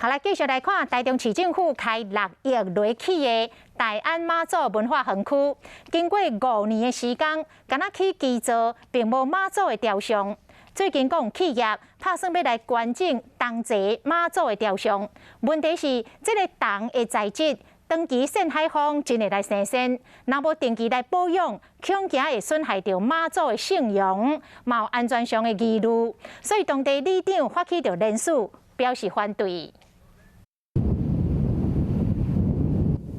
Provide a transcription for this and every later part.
好來，繼續來看台中市政府開6億落起的大安媽祖文化園區，經過5年的時間，敢若起基座，並無媽祖的雕像。最近講企業拍算欲來捐贈銅製媽祖的雕像，問題是這個銅的材質，長期曬海風真會來生鉎，若無定期來保養，恐驚會損害著媽祖的聖容，嘛有安全上的疑慮，所以當地里長發起著聯署，表示反對。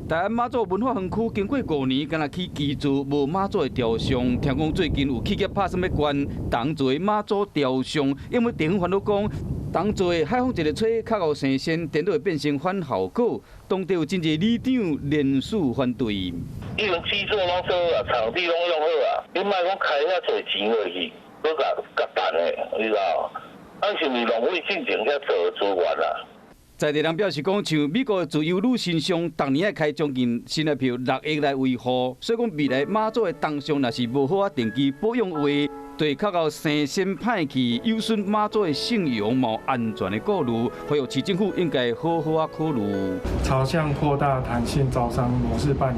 大安媽祖文化園區經過5年，敢若起基座無媽祖的雕像。聽講最近有企業拍算欲捐銅做媽祖雕像，因為地方煩惱講，銅做海風一个吹，較會生鉎，顛倒會變成反效果。當地有真濟里長聯署反對。已經基座攏做啊，場地攏用好啊，你莫講開遐濟錢落去，閣共共銅的，你知道？啊，是毋是浪費進前遐做資源啊？在地人表示講，像美國自由女神像，逐年愛開將近新台幣6億來維護，所以講未來媽祖的銅像若是無好仔定期保養話，對較會生鉎歹去，有損媽祖的聖容，嘛有安全的顧慮，呼籲市政府應該好好仔考慮。朝向擴大彈性招商模式辦理，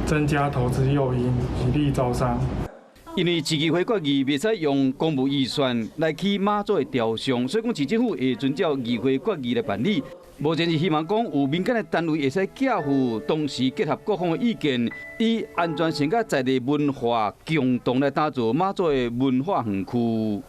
增加投資誘因，以利招商。因為市議會決議袂使用公務預算來起媽祖的雕像，所以講市政府會遵照議會決議來辦理。目前是希望講有民間的單位會使寄付，同時結合各方的意見，以安全性佮在地文化共同來打造媽祖的文化園區。